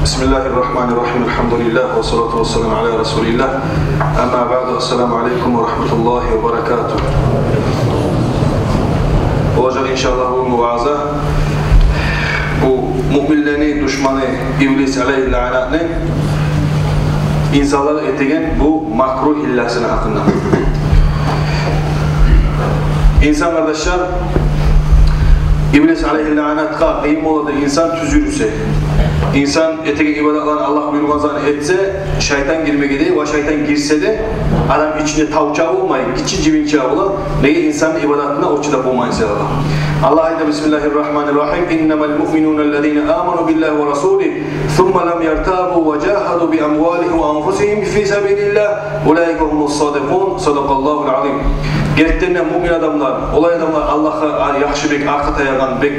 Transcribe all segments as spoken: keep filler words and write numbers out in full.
بسم الله الرحمن الرحيم. الحمد لله والصلاة والسلام على رسول الله. أما بعد، السلام عليكم ورحمة الله وبركاته. Болажакъ, иншааллагь, бу вааза бу муъминлени душманы Иблис алейгьи лаънатны инсанлагъа этеген бу макру гьилласыны гьакъында. Инсан, къардашлар, Иблис алейгьи лаънатгъа къыйын боладыр инсан тюз юрюсе. Инсан этеген ибадатларын Аллагь буюргъан саялы этсе, шайтан гирмеге де, ва шайтан гирсе де, адам ичинде тавча болмай, гиччи жибинча бола. Неге? Инсанны ибадатына о чыдап болмай саялы. Аллагь айта: بسم الله الرحمن الرحيم. إنما المؤمنون الذين آمنوا بالله ورسوله ثم لم يرتابوا وجاهدوا بأموالهم وأنفسهم في سبيل الله أولئك هم الصادقون. صدق الله العظيم. Гертиден де, муъмин адамлар олай адамлар, Аллагьгъа яхшы бек аркъа таягъан, бек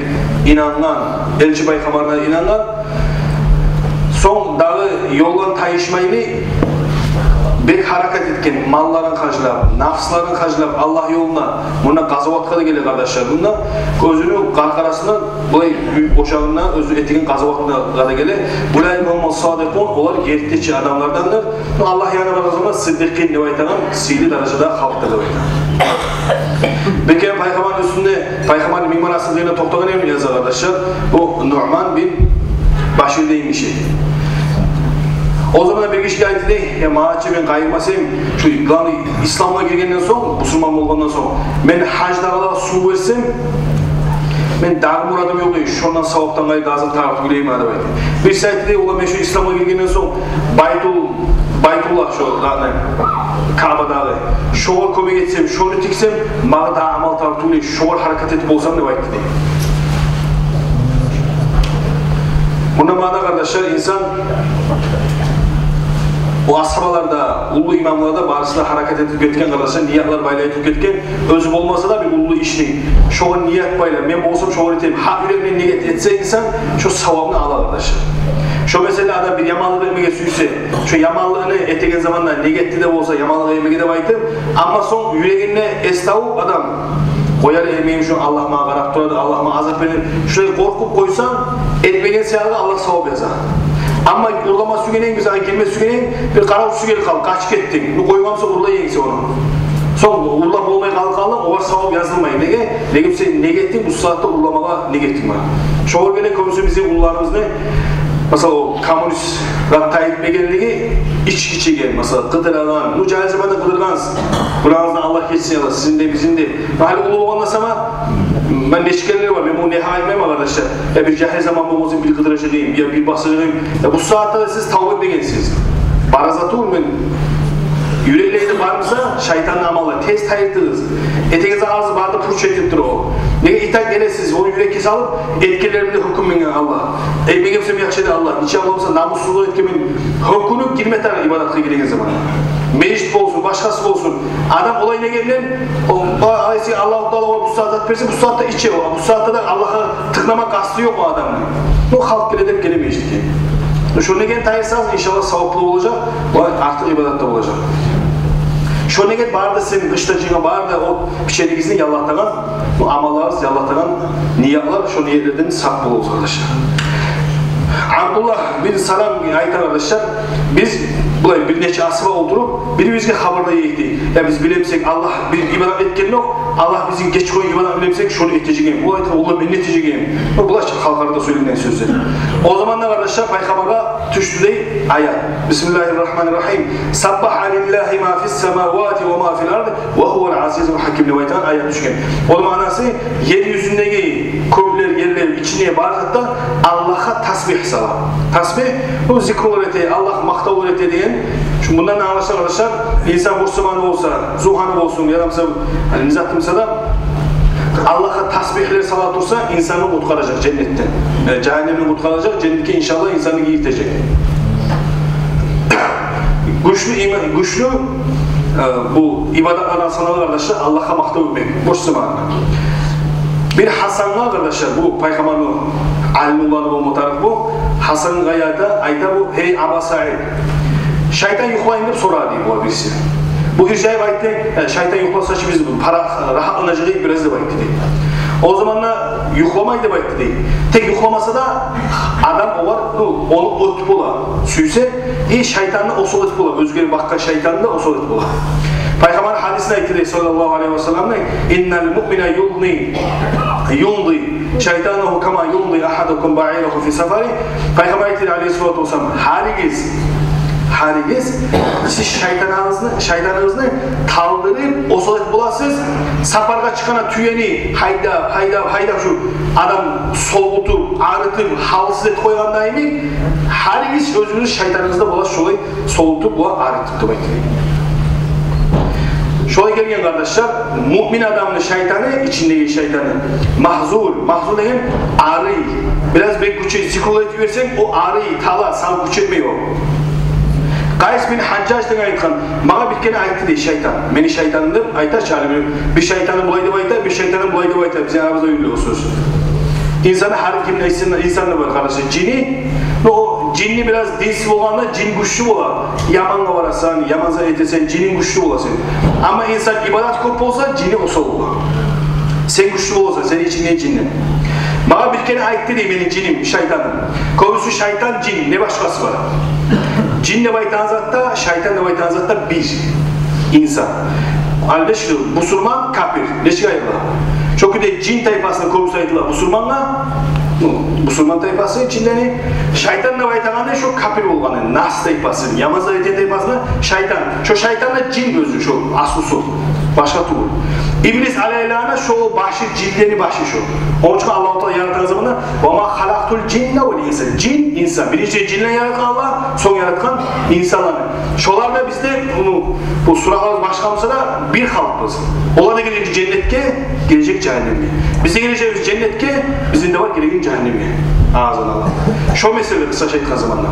инангъан, элчи пайхаммарына инангъан, сонг дагъы ёлдан тайышмайлы бек гьаракат этген, малларын харжлап, нафсларын харжлап Аллагь ёлуна. Мунда къазаватгъа да геле, къардашлар. Мунда оьзюню къаркъарасына, булай уьй ошагъына, оьзю этеген къазаватына да геле. أولئك هم الصادقون, олар гертичи адамлардандыр. Аллагь янына баргъан заманда сыддикъин деп айтагъан сыйлы даражада халкъдыр деп айта. Бир керен пайхаммарны уьстюнде, пайхаммарны минбар астында токътагъан эди, яза, къардашлар, бу Нуъман бин Башир деген гиши. О заманда бир гишиге айтды дей: «Я, магъа чы, мен къайырмасам, шу, главный, исламгъа гиргенден сонг, бусурман болгъандан сонг, мен гьаждагъылагъа сув берсем, мен дагъы мурадым ёкъ эди, шондан савапдан къайры дагъы зат тарыкъ тюгюл эди магъа», — деп айтды. Бириси айтды дей: «Ола, мен шу исламгъа гиргенден сонг Байтул, Байтуллагь, шу затны, Каабадагъы, шогъар кёмек этсем, шону тиксем, магъа дагъы амал тарыкъ тюгюл эди, шогъар гьаракат этип болсам», — деп айтды дей. Мунда магъа, къардашлар, инсан, о асгьабалар да, уллу имамлар да, барысы да гьаракат этип гетген, къардашлар, ниятлар байлай туруп гетген. Оьзю болмаса да, бир уллу ишни, шогъар ният байлап, мен болсам шогъар этейим, гьакъ юрекден ният этсе инсан, шо савабны ала, къардашлар. Шо, масала, адам бир яманлыкъ этмеге сюйсе, шо яманлыкъны этеген заманда ният этди де болса, яманлыкъ этмеге деп айтып, амма сонг юрегинде эс табып адам: «Къояр эдим шуну, Аллагь магъа къарап турады, Аллагь магъа азап берер», — шулай къоркъуп къойса, этмеген саялы Аллагь савап яза. Амма урлама сюйген эдинг, бир затгъа гирме сюйген эдинг, бир къаравчусу гелип къалды, къачып гетдинг. Ну, къойгъан буса, урлай эдинг сен ону. Сонг урлап болмай къалып къалдынг, огъар савап язылмай. Неге? Неге сен ният этдинг, бу сагьатда урламагъа ният этдинг. Шогъар геле кёбюсю бизин уллуларыбызны, масала, о коммунист зат тайып бегенлиги, ички ичеген, масала, къыдырагъан, ну, жагьил заманда къыдыргъансыз. Гюнагьынгызны Аллагь гечсин, я Аллагь, сизин де, бизин де. Гьали уллу болгъанда сама, мен нечик геле бар, мен муну не айтмайман, къардашлар. Я бир жагьил заман болмасын, бир къыдыражакъ эдим, я бир басажакъ эдим. Я бу сагьатда да сиз тавба этмегенсиз. Бараза тюгюл мен. Юреклерде бар буса шайтанны амалы, тез тайдырыгъыз. Этеген затыгъызны барын да пуч этип тура о. Неге? Итак, гелесиз, ону юрекге салып, этгенлеримни гьукму менге Аллагь. Этмегенсем яхшы эди, Аллагь. Нече болмаса намуссузлукъ этгенмен. Гьёкюнюп гирме тарыкъ ибадатгъа гиреген заман. Межит болсун, башгъасы болсун. Адам олай ният этген, о, о, айси, Аллагьу Таала огъар бу сагьат зат берсе, бу сагьатда иче о. Бу сагьатда да Аллагьгъа тынглама къасты ёкъ о адамны. Бу халкъ геле деп геле межитге. Шо ниятны тайдырсагъыз, иншаллагь, саваплы болажакъ, ва артыкъ ибадатда болажакъ. Шо ният бары да сизин къыштажыгъынгызны, бары да о пичелигигизни яллатагъан, бу амалларыгъыз яллатагъан ниятлар, шо ниятлардан сакъ болугъуз, къардашлар. Абдуллагь бин Салам айта, къардашлар, биз булай бир нече асгьаба олтуруп, бир-бирибизге хабарлай эдик дей. Я биз биле бусакъ, Аллагь бир ибадат этген ёкъ, Аллагь бизин гечип къойгъан ибадат биле бусакъ, шону этежек эдим. О айта: «Валлагь, мен де этежек эдим». Бу булай халкъ арада сёйленген сёзлер. О заманда, къардашлар, пайхаммаргъа тюшдю дей аят. بسم الله الرحمن الرحيم. سبح لله ما في السماوات وما في الأرض وهو العزيز الحكيم деп айтагъан аят тюшген. Ону маънасы: ер юзюндеги кёклер, ерлер, ичинде бар зат да Аллагьгъа тасбигь сала. Тасбигь, бу зикрулар эте, Аллагь макътавлар эте деген. Шу мундан англашыла, къардашлар, инсан бусурманы болса, зугьаны болсун, я да, масала, гьали не зат буса да, Аллагьгъа тасбигьлер сала турса, инсанны къутгъаражакъ женнетден. Э, жагьаннемден къутгъаражакъ, женнетге, иншаллагь, инсанны гийиртежек. Гючлю има-, гючлю, э, бу ибадатлардан санала, къардашлар, Аллагьгъа макътав этмек, бусурманны. Бир Гьасангъа, къардашлар, бу пайхаммарны алимуллары болма тарыкъ бу, Гьасангъа айта, айта бу: «Гьей, Аба Саид, шайтан юхлаймы?» — деп сорай дей бу бириси. Бу иржайып айтды: «Э, шайтан юхласа чы, биз пара-, рагьатланажакъ эдик бираз», — деп айтды дей. О заманда Юхламай деп айтды дей. Тек юхламаса да, адам олар, ну, ону оьтюп бола. Сюйсе, и шайтанны осал этип бола. Оьзгени бакъгъан шайтанны да осал этип бола. Пайхаммар гьадисинде айтды дей, саллаллагьу алайгьи ва саллам: «Иннал муъмина юнди, юнди шайтанагьу кама юнди агьадукум баирагьу фи сафари». Пайхаммар айтды дей, алайгьиссалату вассалам: «Гьаригиз, гьаригиз сиз шайтаныгъызны, шайтаныгъызны талдырып, осал этип боласыз, сапаргъа чыкъгъанда тюени гьайдап, гьайдап, гьайдап, шу адам солутуп, арытып, гьалсыз этип къойгъанда йимик, гьаригиз оьзюгюзню шайтаныгъызны да боласыз шолай солутуп ва арытып», — деп айтды. Шолай гелген, къардашлар, муъмин адамны шайтаны, ичиндеги шайтаны, магьзур, магьзур деген арый. Бираз бек гючю зикру этип йиберсенг, о арый, тала, сагъа гюч этмей о. Къайс бин Гьажжаж деген айтгъан: «Магъа бир керен айтды, — дей, — шайтан». Мени шайтаным деп айта чы, гьали бир, бир шайтаны булай деп айта, бир шайтаны булай деп айта, бизин арабызда юрюй о сёз. Инсанны, гьар кимни, инсан, инсанны бар, къардашлар, жини. Но о жинни бираз динсиз болгъанда, жин гючлю бола. Ямангъа барасан, яман зат этесен, жининг гючлю бола сени. Амма инсан ибадат кёп болса, жини осал бола. Сен гючлю боласан, сени ичингден жинни. Магъа бир керен айтды дей мени жиним, шайтаным. Кёбюсю шайтан, жин, не башгъасы бар? Жин деп айтагъан зат да, шайтан деп айтагъан зат да бир. Инсан. Гьали де шу бусурман, капир. Нечик айрыла? Чюнки де жин тайпасына кёбюсю айтыла бусурмангъа. Ну, бусурман тайпасы, жинлени. Шайтан деп айтагъаны шо капир болгъаны, нас тайпасы, яман зат этеген тайпасына шайтан. Шо шайтан да жин оьзю, шо аслусу. Башгъа тюгюл. Иблис алайгьи лаъна, шо башы, жинлени башы шо. Ону учун Аллагьу Таала яратгъан заманда: «Ва ма халакътул жинна вал инса». Жин, инсан. Биринчи жинлени яратгъан Аллагь, сонг яратгъан инсанланы. Шолар да бизде, ну, бу суралар башгъа буса да, бир халкъбыз. Олар да гирежек женнетге, гирежек жагьаннемге. Биз де гирежекбиз женнетге, бизин де бар гирегибиз жагьаннемге. Агъазан Аллагь. Шо меселе, къысгъача айтгъан заманда.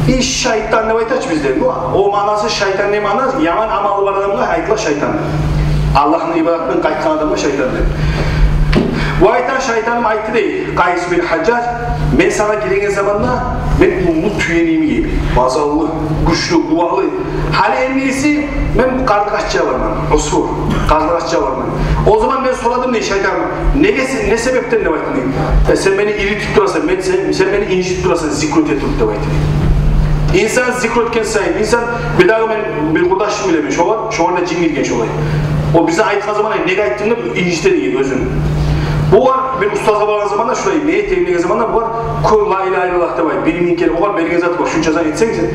И шайтан деп айта чы бизде. Ну, о маънасы, шайтан не маъна? Яман амалы бар адамгъа айтыла шайтан деп. Аллагьны ибадатындан къайтгъан адамгъа шайтан деп. Бу айтгъан шайтаным айтды дей, Къайс бин Гьажжаж: «Мен сагъа гиреген заманда, мен уллу тюени йимик эдим. Мазаллы, гючлю, къувватлы. Гьали энни эсе мен къарлыкъ ача барман, усфур, къарлыкъ ача барман. О заман мен сорадым, — дей, — шайтангъа: неге сен, не себепден?» — деп айтдым дей. «Э, сен мени иритип турасан, мен, сен, сен мени инжитип турасан зикру этип», — деп айтды дей. Инсан зикру этген сайын, инсан, бирдагъы мен бир къурдашым билемен, шогъар, шогъар да жин гирген шолай. О бизге айтгъан заманда, неге айтдынг деп, инжите дей оьзюн. Булар бир устазгъа баргъан заманда, шулай не этейим деген заманда, булар: «Кёп ла илагьа иллаллагь деп айт, бир минг керен». Огъар берген зат бар, шунча зат этсенг сен.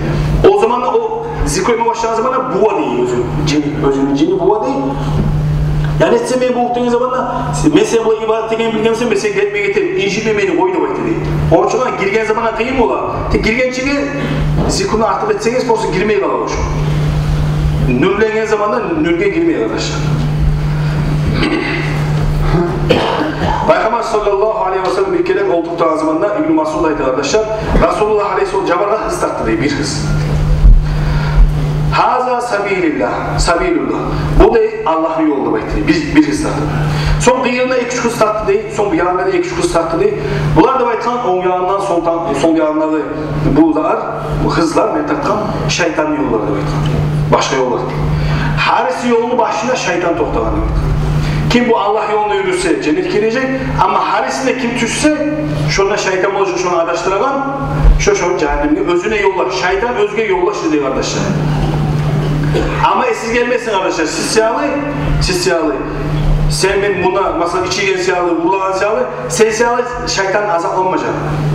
О заманда о зикру этме башлагъан заманда бува дей оьзю, жини, оьзюню жини бува дей. «Яни этсем мен болуп», — деген заманда, «мен сен булай ибадат этегенни билгенмен, мен сени гетме гетермен, инжитме мени, къой», — деп айтды дей. Ону учун гирген заманда къыйын бола. Тек гиргенчеге зикруну артыкъ этсегиз, просто гирмей къала о шо. Нюрленген заманда нюрге гирмей, къардашлар. Пайхаммар саллаллагьу алайгьи ва саллам бир керен олтуруп турагъан заманда, Ибну Масъуд айта, къардашлар, Расулуллагь алайгьиссалам жабаргъа гьыз тартды дей, бир гьыз. «Гьаза сабилуллагь, сабилуллагь. Бу, — дей, — Аллагьны ёлу», — деп айтды дей, бир, бир гьыз тартды. Сонг къыйырына эки-уьч гьыз тартды дей, сонг бу янына да эки-уьч гьыз тартды дей. Булар деп айтгъан, онг янындан, солдан, сол янындагъы булар, бу гьызлар, мен тартгъан, шайтанны ёллары деп айтгъан. Башгъа ёллар. Гьариси ёлну башында шайтан токътагъан деп айтгъан. Ким бу Аллагь ёлунда юрюсе, женнетге гирежек, амма гьарисине ким тюшсе, шонда шайтан болажакъ шону адашдырагъан, шо шону жагьаннемге оьзюне ёллаш, шайтан оьзюне ёллаш дей, къардашлар. Амма эсигиз гелмесин, къардашлар, сиз саялы, сиз саялы, сен, мен муна, масала, ичирген саялы, урлагъан саялы, сен саялы шайтан азапланмажакъ.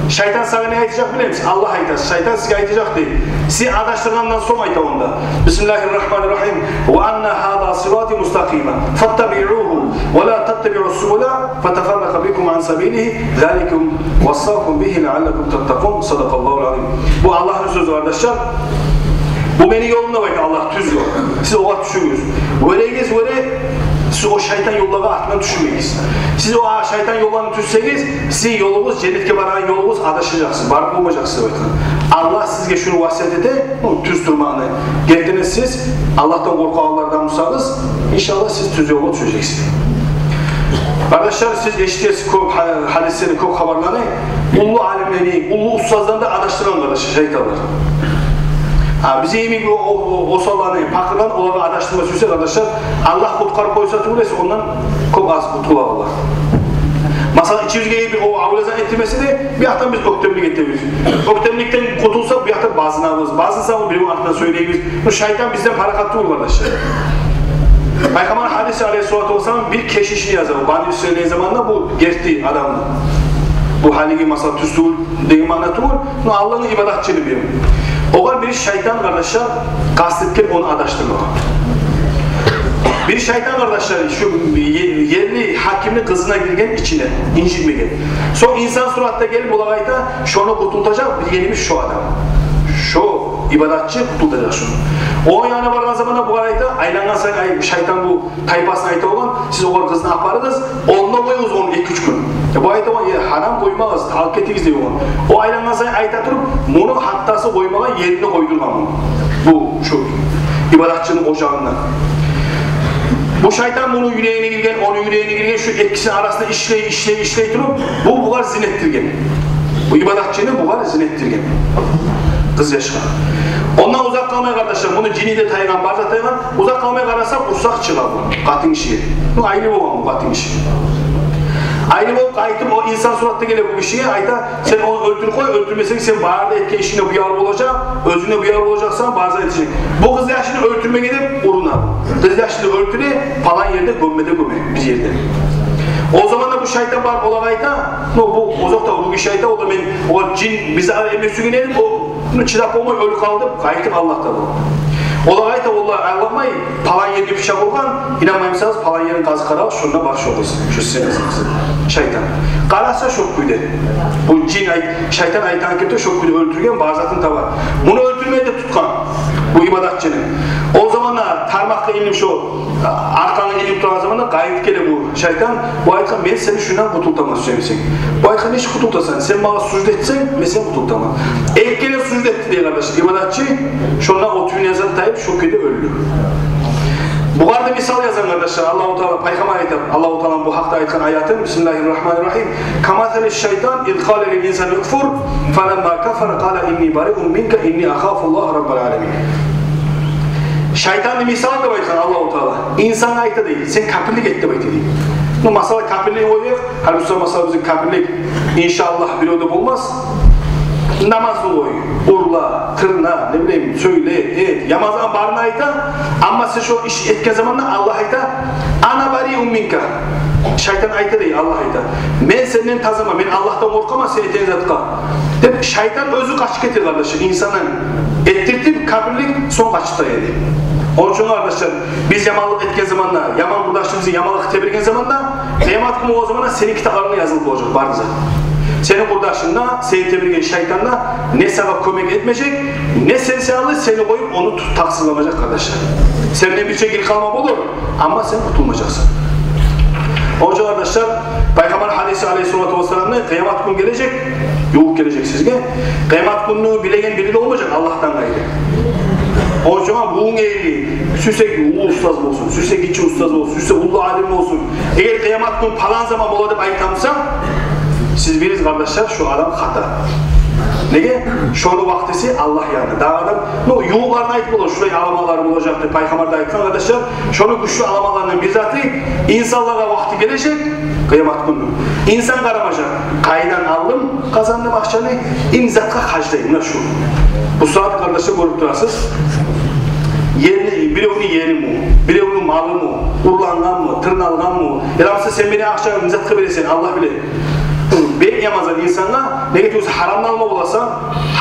Шайтан сагъа не айтажакъ билемисиз? Аллагь айта, шайтан сизге айтажакъ дей. Сизин адашдыргъандан сонг айта онда. «Бисмиллагьир рагьманир рагьим. Ва анна гьаза сирати мустакъиман. Фаттабиугьу. Ва ла таттабиус субула. Фатафарракъа бикум ан сабилигьи. Заликум вассакум бигьи лааллакум таттакъун». Садакъаллагьул азим. Бу Аллагьны сёзю, къардашлар. «Бу мени ёлум, — деп айта Аллагь, — тюз ёл. Сиз огъар тюшюгюз. Вёрегиз, вёре, сиз о шайтан ёллагъа артындан тюшмегиз. Сиз о шайтан ёллагъа тюшсегиз, сизин ёлугъуз, женнетге барагъан ёлугъуз, адашажакъсыз, барып болмажакъсыз», — деп айтгъан. Аллагь сизге шуну васият эте, ну, тюз турмагъаны. Гертиден сиз Аллагьдан къоркъагъанлардан бусагъыз, иншаллагь, сиз тюз ёлгъа тюшежексиз. Къардашлар, сиз эшитесиз кёп гьа-, гьадислени, кёп хабарланы, уллу алимлени, уллу устазланы да адашдыргъан, къардашлар, шайтанлар. А бизин йимик о-, о-, о-, осалланы, пакъырланы, олагъа адашдырма сюйсе, къардашлар, Аллагь къутгъарып къойса тюгюл эсе, ондан кёп аз къутгъарылар. Башыбызгъа гелип бир о авлазан этдирмесе де, бу якъдан биз оьктемлик этебиз. Оьктемликден къутулса, бу якъда базынабыз. Базынса, о биревню артындан сёйлейбиз. Бу шайтан бизден парахат тюгюл, къардашлар. Пайхаммар гьадиси алейгьиссалату вассалам бир кешишни яза. Бани Исраил заманында бу герти адамны. Бу гьалиги, масала, тюз тюгюл деген маъна тюгюл. Бу Аллагьны ибадатчыны бири. Огъар бир шайтан, къардашлар, къаст этген ону адашдырмагъа. Бир шайтан, къардашлар, шу е-, ерли гьакимни къызына гирген ичине, инжитмеге. Сонг инсан суратда гелип, олагъа айта, шону къутултажакъ бир ерибиз шо адам. Шо ибадатчы къутултажакъ шону. О янына баргъан заманда бугъар айта, айлангъан сайын, ай, шайтан бу тайпасына айта болгъан, сиз огъар къызны апарыгъыз, онда къоюгъуз ону эки-уьч гюн. Э, бу айта болгъан, э, гьарам, къоймагъыз, алып гетигиз дей болгъан. О айлангъан сайын айта туруп, муну гьаттасы къоймагъан ерине къойдургъан муну. Бу шу ибадатчыны ожагъында. Бу шайтан муну юрегине гирген, ону юрегине гирген, шу экисини арасында ишлей, ишлей, ишлей туруп, бу бугъар зина этдирген. Бу ибадатчыны бугъар зина этдирген. Къыз яшгъа. Ондан узакъ къалмай, къардашлар, муну жини де тайгъан, бар зат тайгъан. Узакъ къалмай къараса, къурсакъ чыгъа бу къатын гишиге. Бу айлы болгъан бу къатын гиши. Айлы болуп къайтып, о инсан суратда геле бу гишиге, айта, сен ону оьлтюрюп къой, оьлтюрмесенг, сен бары да этген ишинге буяр болажакъ, оьзюнге буяр болажакъсан, бары зат этежек. Бу къыз яшны оьлтюрмеге деп уруна. Къыз яшны оьлтюре, палан ерде гёмме де гёме, бир ерде. О заманда бу шайтан барып олагъа айта, ну, бу озокъда, бу гиши айта, о да мен, о жин бизге эмес сюйген эди, о, ну, чыдап болмай оьлюп къалды деп, къайтып Аллагь да бу. Олагъа айта, олар айланмай, палан ерге пычакъ ургъан, инанмаймысыз, палан ерин къазып къарагъыз, шонда бар шо къыз, шо сизин къызыгъыз. Шайтан. Къараса шо кюйде. Бу жин айт-, шайтан айтгъан кюйде шо кюйде оьлтюрген, бар затын таба. Муну оьлтюрмеге де тутгъан бу ибадатчыны. О заманда тармакъгъа илинип шо, аркъангъа илинип тургъан заманда къайтып геле бу шайтан. Бу айтгъан, мен сени шундан къутултаман, сюймесенг. Бу айтгъан, нечик къутултасан? Сен магъа сужда этсенг, мен сени къутултаман. Эки керен сужда этди дей, къардаш, ибадатчы. Шонда о тюбюне зат тайып, шо кюйде оьлдю. Бугъар да мисал язгъан, къардашлар, Аллагьу Таала, Пайхаммар айта, Аллагьу Тааланы бу гьакъда айтгъан аятын, бисмиллагьир рагьманир рагьим. Камасали шайтан из къала лил инсани укфур, фаламма кафара къала инни бариун минка инни ахафуллагьа раббал аламин. Шайтанны мисалы деп айтгъан Аллагьу Таала. Инсангъа айта дей, сен капирлик эт деп айта дей. Ну, масала, капирлик о ёкъ. Гьали бу, масала, бизин капирлик, иншааллагь, бирев де болмас. Намазны къой, урла, тырна, не билейим, сёйле, эт, яман затны барын айта. Амма сен шо иш этген заманда Аллагь айта, ана бариун минка. Шайтан айта дей, Аллагь айта, мен сенден тазаман, мен Аллагьдан къоркъаман сен этген затгъа деп. Шайтан оьзю къачып гете, къардаш, инсандан этдиртип капирлик, сонг къачып да гете. Ону учун, къардашлар, биз яманлыкъ этген заманда, яман къурдашыбызгъа яманлыкъ теберген заманда, къыямат гюню о заманда сени китапларынга язылып болажакъ бары зат. Сени къурдашынг да, сени теберген шайтан да не сагъа кёмек этмежек, не сен саялы сени къоюп ону ту-, такъсырламажакъ, къардашлар. Сенден бирче гирип къалма болур, амма сен къутулмажакъсан. Ону учун, къардашлар, Пайхаммар гьадиси алейгьиссалату вассаламны, къыямат гюн гележек, ювукъ гележек сизге. Къыямат гюнню билеген бири де болмажакъ Аллагьдан къайры. Ону учун бугюн эли, сюйсе уллу устаз болсун, сюйсе гиччи устаз болсун, сюйсе уллу алим болсун, эгер къыямат гюн палан заман бола деп айтамса, сиз билигиз, къардашлар, шо адам хата. Неге? Шону вакътиси Аллагь янында. Дагъы адам, ну, ювукъларына айтып бола, шулай аламатлар болажакъ деп Пайхаммар да айтгъан, къардашлар. Шону гючлю аламатларындан бир заты, инсанлагъа вакъти гележек, къыямат гюнню. Инсан къарамажакъ, къайдан алдым, къазандым акъчаны, не затгъа харжлайым, муна шу. Бу сагьат, къардашлар, гёрюп турасыз. Ерни, биревню ерими, биревню малымы, урлангъанмы, тырналгъанмы? Яда буса сен мени акъчамны не затгъа бересен, Аллагь биле. Бек яман зат инсангъа, неге тюгюл буса, гьарамны алма боласан,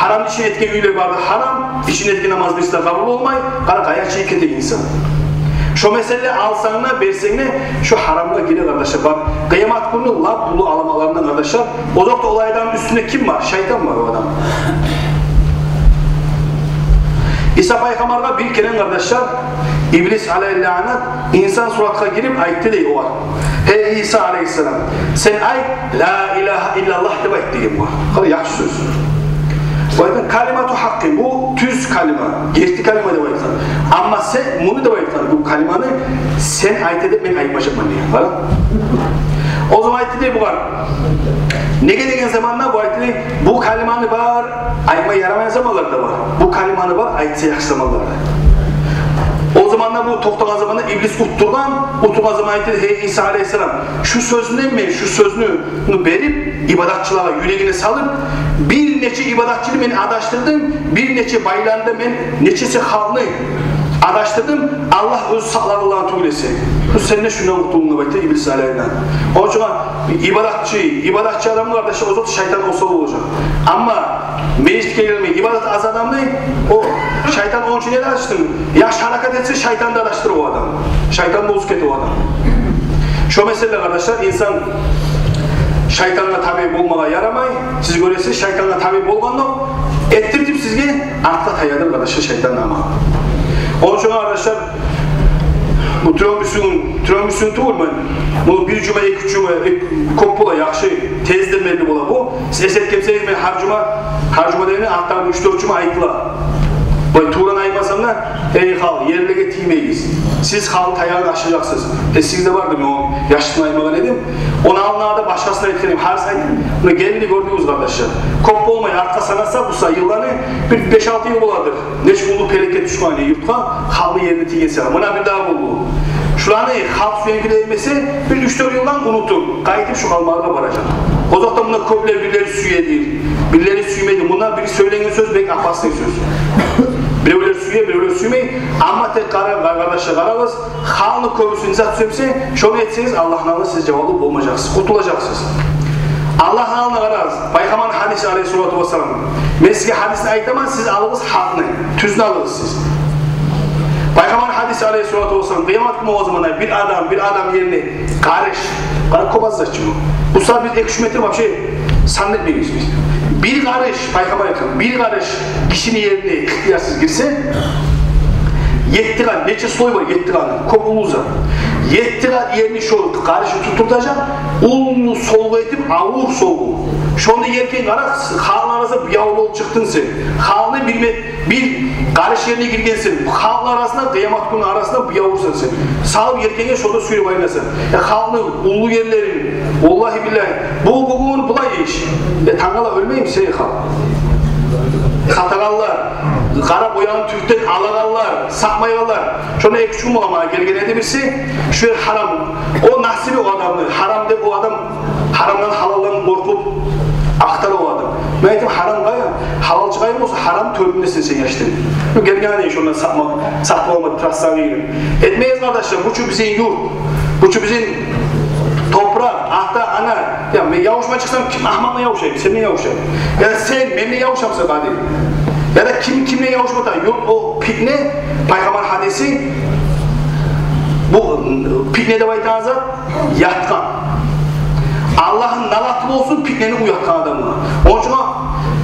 гьарам ишин этген уьйлер барды, гьарам ишин этген намаз бириси де къабул болмай, къара, къайгъа чыгъып гете инсан. Шо меселе алсанг да, берсенг де, шо гьарамгъа гире, къардашлар. Бакъ, къыямат гюнню лап уллу аламатларындан, къардашлар. Озокъда, олай адамны уьстюнде ким бар? Шайтан бар о адам. Иса пайхаммаргъа бир керен, къардашлар, Иблис алейгьи лаънат инсан суратгъа гирип айтды дей огъар: «Гьей Иса алейгьиссалам, сен айт, ла илагьа иллаллагь деп айт», — деген бу. Къара, яхшы сёз. Бу айтгъан калимату гьакъкъин, бу тюз калима, герти калима деп айтгъан. Амма сен муну деп айтгъан, бу калиманы сен айта деп мен айтмажакъман деген. Къара. О заман айтды дей бугъар. Неге деген заманда бу айтды дей, бу калиманы бар, айтма ярамайгъан заманлар да бар. Бу калиманы бар, айтса яхшы заманлар да. О заман Анда бу токътагъан заманда иблис утдургъан, утдургъан заман айтды: «Гьей, Иса алейгьиссалам, шу сёзню мен, шу сёзню берип, ибадатчылагъа, юрегине салып, бир нече ибадатчыны мен адашдырдым, бир нече байланы да мен, нечесе халкъны адашдырдым, Аллагь оьзю сакълар оланы тюгюл эсе. Бу сен де шундан къутулдунг», — деп айтды иблис алейгьиссалам. Ону учун ибадатчы, ибадатчы адамны, къардашлар, о зат шайтан осал болажакъ. Амма межитге гелмей, ибадат аз адамны, о шайтан ону учун не адашдырсын? Яхшы гьаракат этсе, шайтан да адашдырыр о адамны. Шайтан болуп гете о адам. Шо меселде, къардашлар, инсан шайтангъа табиъ болмагъа ярамай. Сиз гёресиз, шайтангъа табиъ болгъанда, этдиртип сизге артгъа таядыр, къардашлар, шайтан амалы. Ону учун, къардашлар, бу тюрен бюсюн, тюрен бюсюн тюгюл мен. Бу бир жума, эки жума, эки, кёп бола, яхшы, тезден белли бола бу. Сиз эс этгенсегиз, мен гьар жума, гьар жума дегенде, артдагъы уьч-дёрт жума айтыла. Бу туран айтмасам да, эй халкъ, ерлеге тиймегиз. Сиз халкъны таягъын ашажакъсыз. Эсигизде барды, мен ону яшыртгъын айтмагъан эдим. Ону алдындагъы да башгъасын айтгъан эдим. Гьар сайын, муна гелди, гёрдюгюз, къардашлар. Кёп болмай, артгъа санаса, бу са-, йылланы бир беш-алты йыл боладыр. Нечик уллу пелекет тюшген юртгъа, халкъны ерине тийген саялы. Муна бир дагъы болду. Шуланы халкъ сюйген кюйде этмесе, бир уьч-дёрт йылдан унутуп, къайтып шу къалмагъалгъа баражакъ. Озокъда, мунда кёплер бирлери сюедир, бирлери сюймейдир. Мунда бир сёйленген сёз бек опасный сёз. Биревлер сюе, биревлер сюймей. Амма тек къара-, къардашлар, къарагъыз, халкъны кёбюсю не зат сюйсе, шону этсегиз, Аллагьны алдында сиз жаваплы болмажакъсыз, къутулажакъсыз. Аллагьны алдында, къарагъыз, Пайхаммарны гьадиси, алейгьиссалату вассалам. Мен сизге гьадисни айтаман, сиз алыгъыз гьакъны, тюзню алыгъыз сиз. Пайхаммарны гьадиси, алейгьиссалату вассалам, къыямат гюн болгъан заманда бир адам, бир адам ерине къарыш, къара, кёп аз зат чы бу. Бу сагьат биз эки-уьч метр вообще сан этмейбиз биз. Бир къарыш, Пайхаммар айтгъан, бир къарыш гишини ерине ихтиярсыз гирсе, етти къат, нече слой бар, етти къат, кёп уллу зат. Етти къат ерни шо къарышы тутдуртажакъ, уллу солгъу этип, авур солгъу. Шонда еркен къара, халкъны арасында буяв болуп чыкъдынг сен. Халкъны бир мет-, бир къарыш ерине гиргенсен, халкъны арасында, къыямат гюнню арасында буяв урасан сен. Салып еркенге, шонда сюйреп айланасан. Я халкъны уллу ерлерин, валлагьи-биллагьи, бу бугюн булай иш. Я тангала оьлмейми сен халкъ? Сатагъанлар, къара боягъын тюркден алагъанлар, сатмайгъанлар. Шонда эки-уьч гюн бола магъа гелген эди бириси. Шу ер гьарам. О насиби о адамны, гьарам деп о адам гьарамдан, гьалалдан къоркъуп ахтара о адам. Мен айтдым: «Гьарам къайда? Гьалал чыгъайым болса, гьарам тёрюнде сен, сен яшдынг». Бу гелген ани шондан сатма, сатып алма трассагъа гирип. Этмегиз, къардашлар, бу чу бизин юрт, бу чу бизин топуракъ, ата, ана. Я мен ябушма чыкъсам, ким, агьмакъ булан ябушайым, сен булан ябушайым. Я сен мен булан ябушамысан, къади? Я да ким ким булан ябушма та? Юрт о питне, Пайхаммар гьадиси, бу питне деп айтагъан зат ятгъан. Аллагьны налаты болсун питнени уятгъан адамгъа. Ону учун,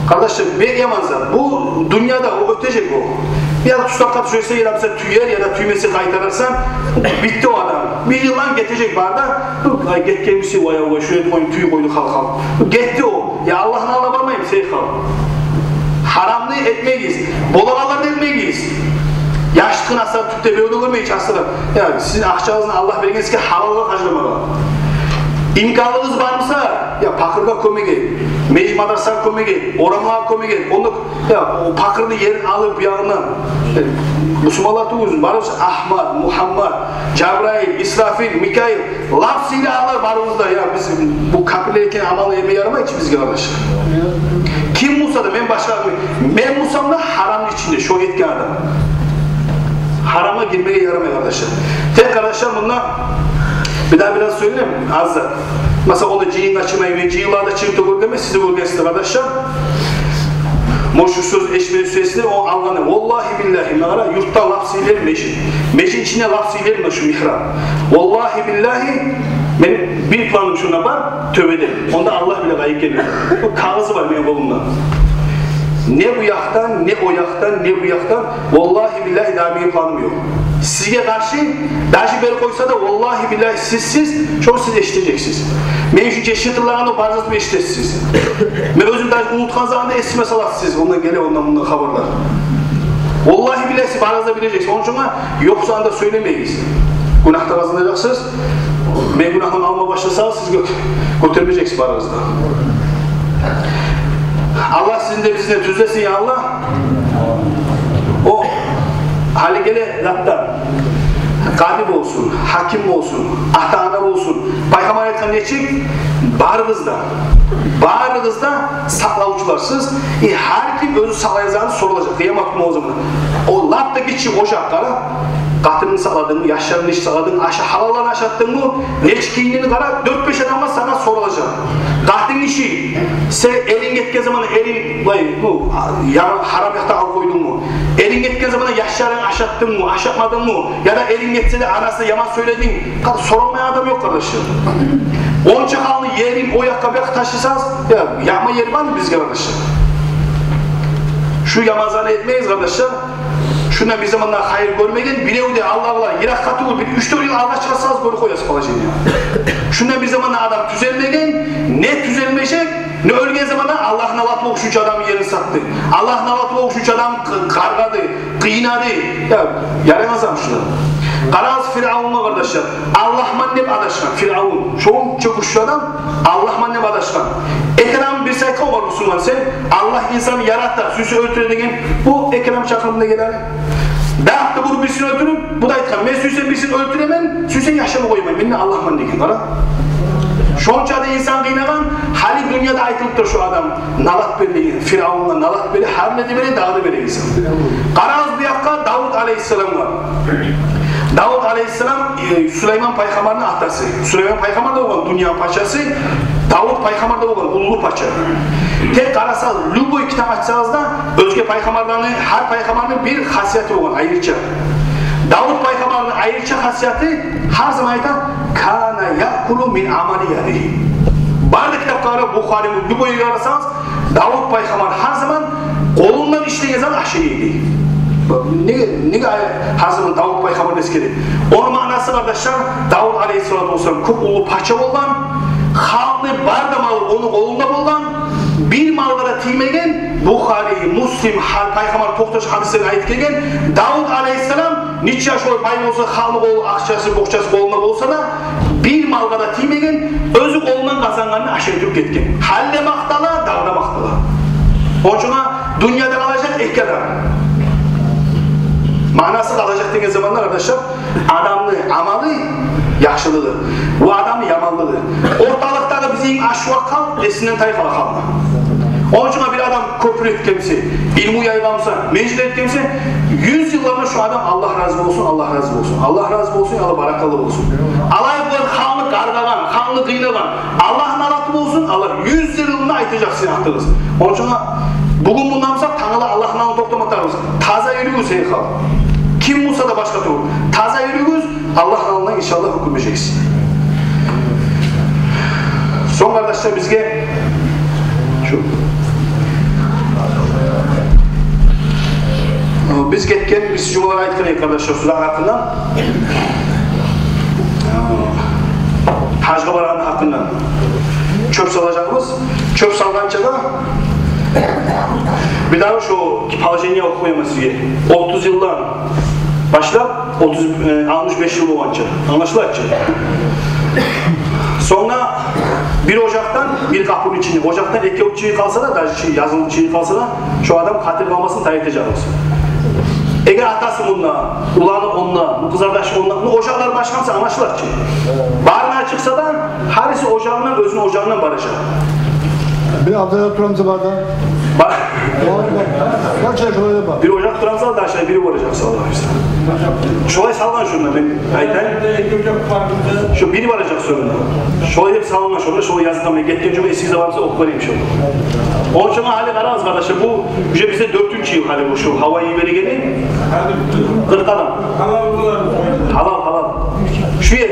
къардашлар, бек яман зат. Бу дюньяда о оьтежек о. Я да тюз таркъа тюшесе, я да буса тюер, я да тюймесе къайтарарсан, битди о адам. Бир йылдан гетежек бары да, ай, гетген бириси, вай, вай, шулай къойду, тюй къойду халкъ, халкъ. Гетди о. Я Аллагьны алдына бармаймы сен халкъ? Гьарамны этмегиз. Болагъанланы этмегиз. Яшыртгъын асар тюпде бирев де гёрмей, часырып. Я сизин акъчагъызны, Аллагь берген сизге гьалалгъа харжламагъа. Имканлыгъыгъыз бар буса, я пакъыргъа кёмек эт, межит-мадрасагъа кёмек эт, орамлагъа кёмек эт. Онда, я о пакъырны ерин алып, бу ягъындан. Э, бусурманлар тюгюлсюз, барыбыз Агьмат, Мугьаммат, Жабрайыл, Исрафил, Микаил. Лап сыйлы аналар барыбыз да, я биз бу капирлер этген амалны этме ярамай чы бизге, къардашлар. Ким буса да, мен башгъа, мен бусам да гьарамны ичинде шо этген адам. Гьарамгъа гирмеге ярамай, къардашлар. Тек, къардашлар, мунда бир дагъы бираз сёйлейим, аз зат. Масала, онда жыйын чыгъмай, мен жыйынларда чыгъып да гёргенмен, сиз де гёргенсиз, къардашлар. Муна шу сёз эшитмеге сюесине, о алгъаны. Валлагьи-биллагьи, муна къара, юртда лап сыйлы межит. Межитни ичинде лап сыйлы муна шу мигьраб. Валлагьи-биллагьи, мени бир планым шунда бар, тёбеде. Онда Аллагь биле къайда экени. Бу кагъызы бар мени къолумда. Не бу якъдан, не о якъдан, не бу якъдан. Валлагьи-биллагьи, дагъы мени планым ёкъ. Сизге къаршы, даже бир къойса да, валлагьи-биллагьи, сиз, сиз, шону сиз эшитежексиз. Мен шу чечи тырлагъанны барыгъыз да эшитесиз. Мен оьзюм даже унутгъан заманда эсиме саласыз сиз. Ондан геле, ондан-мундан хабарлар. Валлагьи-биллагьи, сиз барыгъыз да билежексиз. Ону учун ёкъ затны да сёйлемегиз. Гюнагь да къазанажакъсыз. Мен гюнагьны алма башласам, сиз гё-, гётермежексиз барыгъыз да. Аллагь сизин де, бизин де тюзлесин, я Аллагь. О Гьали геле затда, къади болсун, гьаким болсун, ата-ана болсун. Пайхаммар айтгъан нечик? Барыгъыз да, барыгъыз да сакълавчуларсыз. И гьар ким оьзю сакълайгъанны соралажакъ къыямат гюн о заман. О лап да гиччи ожакъ, къара. Къатынынг сакъладынгмы, яшларынг нечик сакъладынг, аша-, гьалалларын ашатдынгмы, нечик гийиндинг, къара, дёрт-беш адам сагъа соралажакъ. Къатын гиши, сен эринг гетген заманда эринг, булай, бу, я, гьарам якъда алып къойдунгму? Эринг гетген заманда яшларынг ашатдынгмы, ашатмадынгмы? Яда эринг гетсе де, анасына яман сёйлединг. Къар-, соралмай адам ёкъ, къардашлар. Онча халкъны ерин о якъгъа, бу якъгъа ташласагъыз, я, яман ер бармы бизге, къардашлар? Шу яман зат этмегиз, къардашлар. Шундан бир заманда хайыр гёрмеген, бирев де, Аллагь, Аллагь, йыракъгъа тюгюл, бир уьч-дёрт йыл алгъа чыгъарсагъыз, гёрюп къоясыз положение. Шундан бир заманда адам тюзелмеген, не тюзелмежек, не оьлген заманда Аллагьны налаты болгъуш уьч адамны ерин сатды. Аллагьны налаты болгъуш уьч адам къы-, къаргъады, къыйнады. Я, ярамас адам шулар. Къарагъыз Фиръавунгъа, къардашлар. Аллагьман деп адашгъан Фиръавун. Шонча гючлю адам, Аллагьман деп адашгъан. Эки адамны бириси айтгъан: «О, мусулман, сен, Аллагь инсанны ярата, сюйсе оьлтюре», — деген. Бу эки адам чакъырды да геле. Дагъы да бир бирисин оьлтюрюп, бу да айтгъан: «Мен сюйсем бирисин оьлтюремен, сюйсем яшап къояман, мен де Аллагьман», — деген. Къара. Шонча да инсан къыйнагъан, гьали дюньяда айтылып тура шу адам налат берди, Фиръавунгъа налат берди, гьар не де берди, дагъы да берди инсан. Къарагъыз бу якъгъа, Давут алейгьиссаламгъа. Давут алейгьиссалам, э, Сулейман пайхаммарны атасы. Сулейман пайхаммар да болгъан дюньяны пачасы, Давут пайхаммар да болгъан уллу пача. Тек къарасагъыз, любой китап ачсагъыз да, оьзге пайхаммарланы, гьар пайхаммарны бир хасияты болгъан, айрыча. Давут пайхаммарны айрыча хасияты, гьар заман айта: «Кана яъкулу мин амали ядигьи». Бары да китапгъа къарап, Бухари, любой ерге къарасагъыз, Давут пайхаммар гьар заман къолундан ишлеген зат ашай эди. Неге, неге гьар заман Давут пайхаммарны эсгере? Ону маънасы, къардашлар, Давут алейгьиссалату вассалам кёп уллу пача болгъан, халкъны бары да малы ону къолунда болгъан, бир малгъа да тиймеген. Бухари, Муслим, гьа-, пайхаммар токъташгъан гьадислерин айтып гелген. Давут алейгьиссалам нече шолай бай болса, халкъны къолу, акъчасы, бокъчасы къолунда болса да, бир малгъа да тиймеген, оьзю къолундан къазангъанны ашай туруп гетген. Гьали де макътала, дагъы да макътала. Ону учун дюньяда къалажакъ эки адам. Маънасы, къалажакъ деген заманда, къардашлар, адамны амалы, яхшылыгъы, ва адамны яманлыгъы. Орталыкъдагъы бизин ашвакъ халкъ эсинден тайып къала халкъ. Ону учун бир адам кёпюр этгенсе, илму яйгъанса, межит этгенсе, юз йылларда шу адам: «Аллагь рази болсун, Аллагь рази болсун, Аллагь рази болсун, Аллагь баракаллы болсун». Алай булай халкъны къаргъагъан, халкъны къыйнагъан, Аллагьны налаты болсун, Аллагь юз йылында айтажакъ сизин атыгъызны. Ону учун бугюн мундан бусакъ, тангала Аллагьны налатындан токътама тарыкъбыз. Таза юрюгюз, эй халкъ. Ким буса да башгъа тюгюл. Таза юрюгюз, Аллагьны алдына, иншаллагь, гьёкюнмежексиз. Сонг, къардашлар, бизге шу, биз гетген, биз жумалар айтгъан эдик, къардашлар, шуланы гьакъындан. Гьажгъа барагъанны гьакъындан. Чёп салажакъбыз. Чёп салгъанча да бир дагъы шо положение охуп къояман сизге. Отуз йылдан башлап, отуз, э, алтмыш беш йыл болгъанча. Англашыла чы? Сонг да бир ожакъдан, бир къапуну ичинде, ожакъдан экев чыгъып къалса да, даже чи-, язылып чыгъып къалса да, шо адам къатил къалмасын, тайдыражакъбыз. Эгер атасы мунда, уланы онда, бу къызардашы онда, бу ожакълар башгъа буса, англашыла чы? Барына чыкъса да, гьариси ожагъындан, оьзюню ожагъындан баражакъ. Бир абзарда турамса бар да. Бар. Бар, бар. Бар, чай шолай да бар. Бир ожакъ турамса да, шолай бири баражакъ, саллаллагьу алайгьи ва саллам. Шолай салгъан шонда, мен айтайым. Шо бири баражакъ сонг. Шолай деп салгъан шонда, шолай язгъан, мен гетген жума эсигизде барса, охуп берейим шону. Ону учун гьали къарагъыз, къардашлар, бу уже бизде дёртюнчю йыл гьали бу шу гьавайы йибергени. Къыркъ адам. Гьалал, гьалал. Шу ер.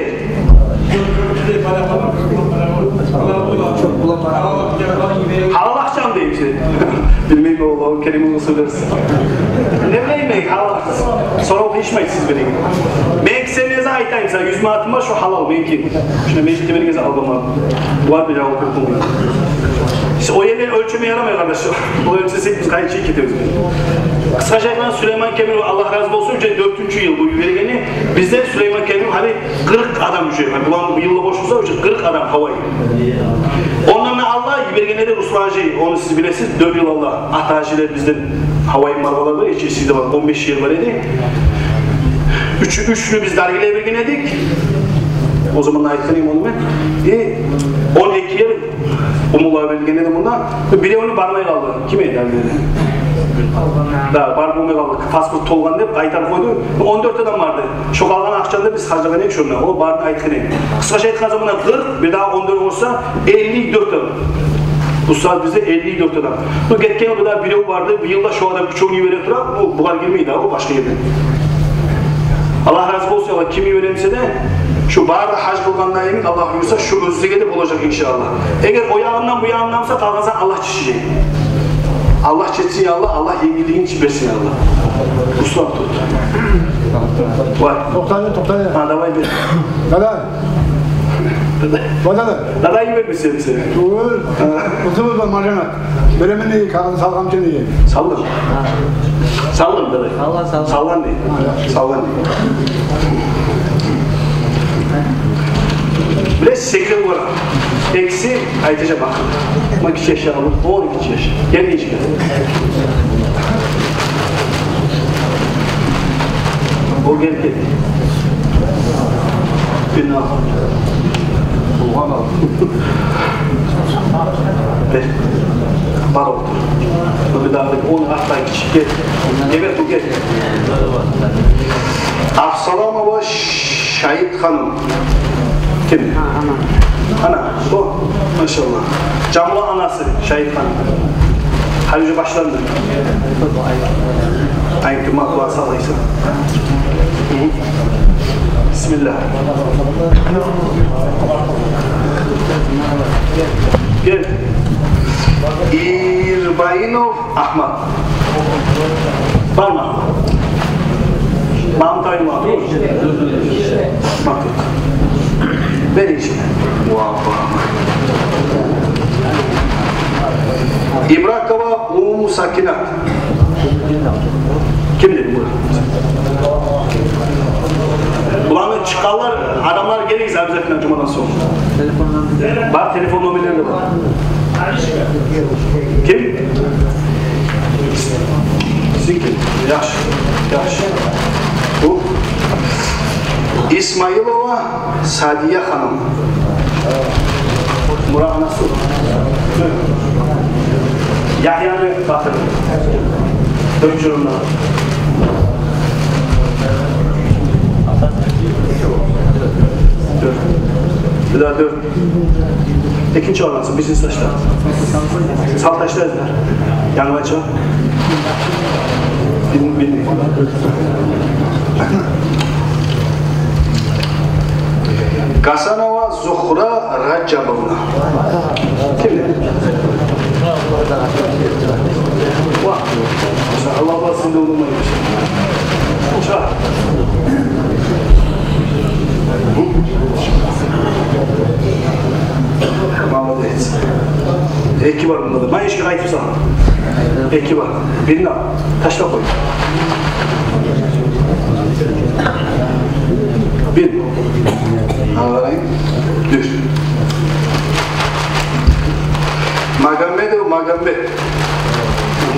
Гьалал акъчамы дейсиз? Билмеймен, Аллагьу керим болсун, берсин. Не билейим мен, гьалал. Сорав къыйышмайсыз сиз береген. Мен кисемезе айтайым сизге, юз манатым бар, шо гьалал, меники. Шуну межитде бергенсиз, алгъанман. Булар бир жавап берип болмай. Сиз о ерден оьлчеме ярамай, къардашлар. Бу оьлчесек, биз къайчы кетебиз. Къысгъача айтгъанда, Сулейман Кемиров, Аллагь рази болсун, уже дёртюнчю йыл бу бергени. Бизде Сулейман Кемиров гьали къыркъ адам уже. Гьали буланы бу йылда къошулса, уже къыркъ адам гьавайы. Ондан да алда йибергенлери Руслан-гьажи, ону сиз билесиз, дёрт йыл алда Ата-гьажилер бизден гьавайы маргъалар бар, эчи сизде бар, он беш йыл бар эди. Уьч, уьчню биз даргилей берген эдик. О заман айтгъан эдим ону мен. И он эки ер умула берген эдим мунда. Биревню бармай къалды. Ким эди даргилей? Да, барып болмай къалды. Паспорт толгъан деп къайтарып къойду. Он дёрт адам барды. Шо къалгъан акъчаны да биз харжлагъан эдик шонда. О барын айтгъан эдим. Къысгъача айтгъан заманда къыркъ, бир дагъы он дёрт болса, элли дёрт адам. Бу сагьат бизде элли дёрт адам. Бу гетген йыл да бирев барды, бу йыл да шо адам уьчевню йибере тура, бу, бугъар гирмей дагъы, о башгъа ерден. Аллагь рази болсун, Аллагь ким йибере буса да, шо бары да гьаж къылгъанда йимик, Аллагь буюрса, шо оьзлеге де болажакъ, иншааллагь. Эгер о ягъындан, бу ягъындан буса, къалгъан зат Аллагь чечежек. Аллагь чечсин, я Аллагь, Аллагь енгиллигин берсин, я Аллагь. Руслан, тут. Вай. Токъта, токъта. Гьа, давай, бер. Дада. Дада. Вай, дада. Дада йибермесе, сени. Тюгюл. Гьа. Узун-узун маржанат. Беремен деген, кагъызны салгъанча деген. Салдым. Салдым, дада. Салгъан, салгъан. Салгъан дей. Гьа, яхшы. Салгъан дей. Билесиз, секирев бар. Экиси айтажакъ бакъ. Ма гиччи яш, о гиччи яш. Гел, гиччи. О гел, гел. Бина. Булгъан ал. Бер. Бар ол. Бу бир дагъы, ону артда гиччи. Гел. Гел, гел, гел. Абсаламова Шайит ханым. Ким? Гьа, ана. Ана, о, машаллагь. Жамбуланы анасы, Шайит ханым. Гьали уже башланды. Айтма, дуа салайсан. Гьы. Бисмиллагь. Гел. Ирбайнов Агьмат. Барма. Мамут Айман. Мамут. Бер ичине. Ва, ва. Ибракова Уму Сакинат. Ким деди бу? Буланы чыкъгъанлар, адамлар, гелигиз обязательно жумадан сонг. Бар, телефон номерлери де бар. Ким? Сизин ким? Яхшы, яхшы. Бу Исмаилова Садия ханым. Мурат, анасы. Ягьяны батыр. Дёрт журумда. Дёрт. Бир дагъы дёрт. Экинчи оьрнеси, бизнес ташлар. Сав ташлар. Янгы чы. Бил-, билмеймен. Гасанова Зухра Ражабовна. Ким? Ва. Аллагь, сизин де унутмайым. Ша. Молодец. Эки бар мунда да. Мен ишге къайтып салам. Эки бар. Бирин ал. Ташлап къой. Бир. Алайым. Дюр. Магомедов Магомед.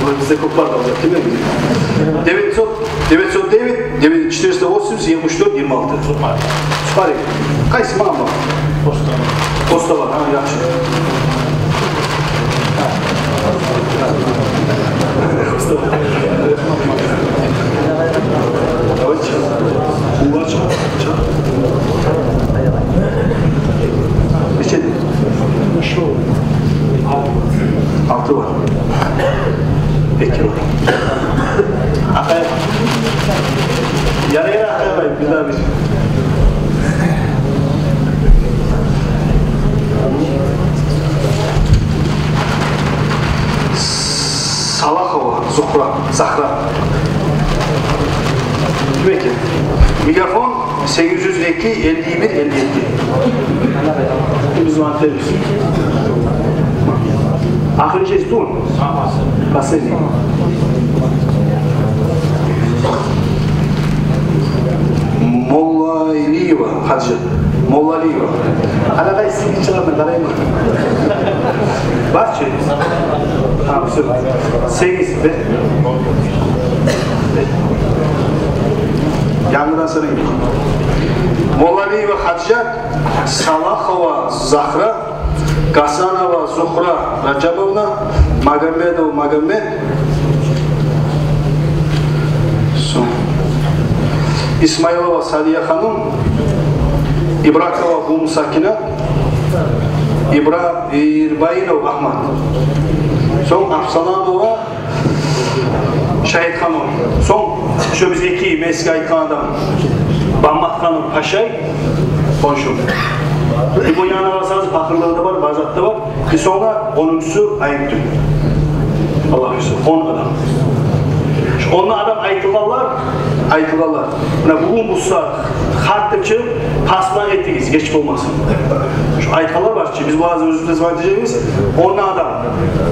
Бу бизде кёп бар да, дей ми? Девятьсот, девятьсот девять, девять, четыреста восемьдесят, семьдесят четыре, двадцать шесть. Сухарик. Къайсы магьа? Поста. Поста бар, гьа, яхшы. Давайте. Нече? Алты бар. Эки бар. Акъай. Ярай, ярай, акъай, бир дагъы бир. Салахова Зухра, Захра. Ким экен? Мегафон, сегиз юз эки, элли бир, элли эки. Биз ван тербиз. Ахырынчы эситдинг? Последний. Моллалиева Хадижат. Моллалиева. Ана къайсы сизин чыгъарма, къарайман. Бар чы? Гьа, всё. Сегиз, бер. Бер. Янгыдан сырайым. Моллалиева Хадижат, Салахова Захра, Гасанова Зухра Ражабовна, Магомедов Магомед, сонг Исмаилова Садия ханум, Ибракова Уму Сакина, Ибра-, Ирбайнов Агьмат, сонг Абсаламова Шагьит ханум. Сонг шо биз эки, мен сизге айтгъан адам, Баммат ханум Пашай, хоншу. Бу янгыдан сырайым, пакъырлыгъы да бар, бар зат да бар. Сонг да онунчусу Айыптюн. Аллагь буюрса, он адам. Шо он адам айтылгъанлар, айтылгъанлар. Муна бугюн буса харт деп чыгъып, пасман этигиз, геч болмасын. Шо айтгъанлар бар чы, биз буланы оьзюбюз де айтажакъбыз. Он адам.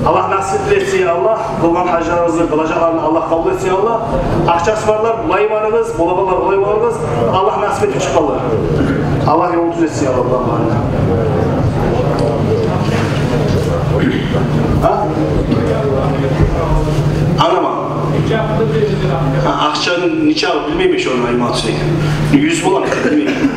Аллагь насип этсин, я Аллагь. Къылгъан гьажларыгъызны, къылажакъларын Аллагь къабул этсин, я Аллагь. Акъчасы барлар булай барыгъыз, болагъанлар булай барыгъыз. Аллагь насип этип чыкъгъанлар. Аллагь ёлун тюз этсин, я Аллагь, буланы барын. Гьа? Анама. Гьа, акъчаны нечакъы билмеймен шону, айман сюйген. Юз бола, билмеймен.